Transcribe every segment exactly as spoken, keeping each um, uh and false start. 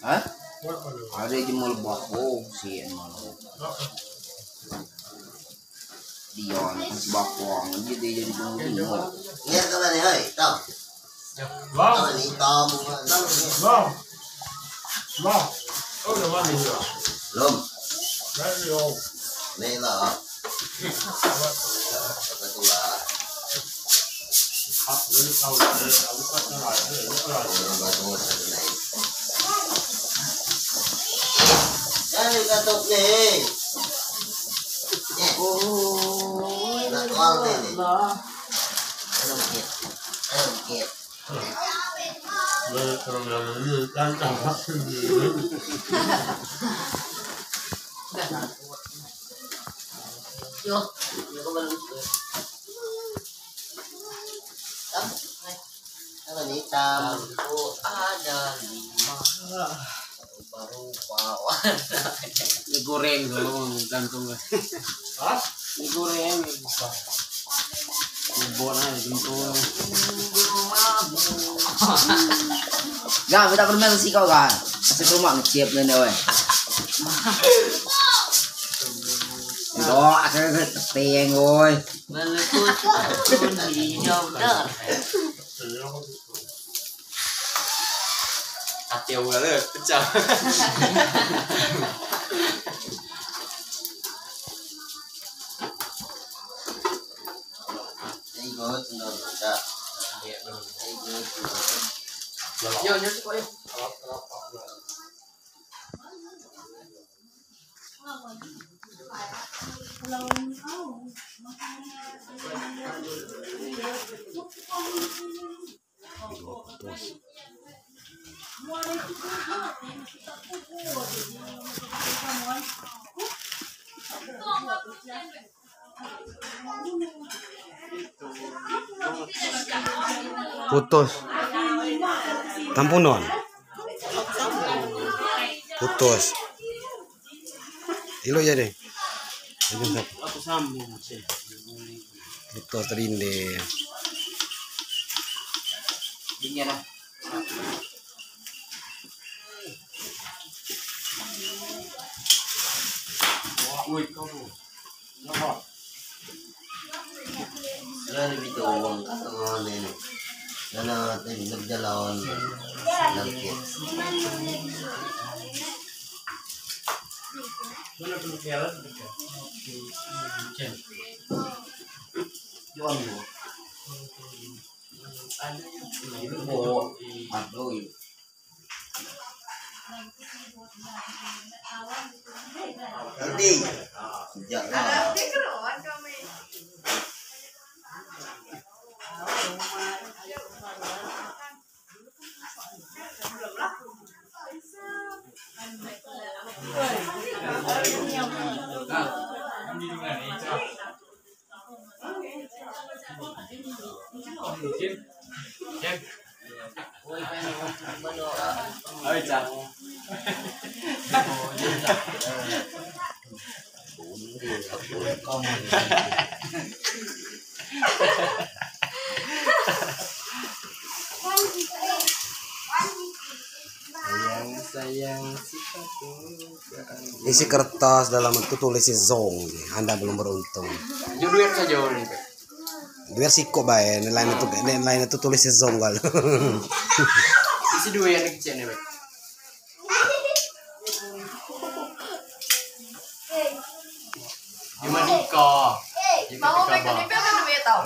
Ha? Ade jemur bako, si jemur. Dion, si bako, jadi jemur. Ngiar ke mana, hei? Tau. Bang. Bang. Bang. Oh, dah mandi dah. Belum. Mandi, oh. Ni lah. Apa tu lah? Hap, lu tahu lah, lu tak tahu lah, lu tak tahu lah. Orang baru satu naik. Jangan katuk ni. Oh, nak call ni. Ayo, Kit. Ayo, Kit. Kalau ni hitam. Ada lima. Rupa-rupa warna. Mie goreng dulu, gantung. Hah? Mie goreng. Buat aja gantung. Gak, minta permen si kau, gak. Saya cuma ngecip ni, weh. Itu, asal kepeng, woi. Meletus turun hijau dah. Kacau lah, pecah. Yo, yo, cukup, yo. Putus. Tampunon. Putus. Ilo ya deh. Aku sambung. Putus terinde. Dingin lah. Woi, kau tu. Kenapa? Lah, ni bito uang kat tengah ni, ni. Lah, lah, ni nak jalan. Lagi. Mana tu jalan? Okey. Jual dulu. Ada yang. Ini bawa. Aduh. Nanti. Sejak lah. Sayang, sayang, sifatku. Isi kertas dalam itu tulis si Zong. Anda belum beruntung. Duit saja orang itu. Duit siko bae, nilai itu, nilai itu tulis si Zong kalau. Isi duit yang kecil ni, Pak. Cuma diko. Mau pakai duit, pakai duit tau.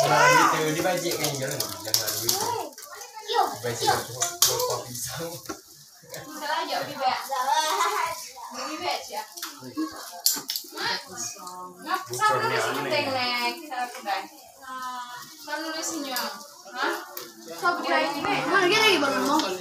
Nah, itu dibajik kan, jangan, jangan duit. Bajik, lupa pisang. Salah aja, beli bek. Beli bek, ya. Ngap, siapa nulis ini? Teng lek, siapa, Bang? Siapa nulis ini? Hah? Siapa dia ini? Mana dia lagi, Bang?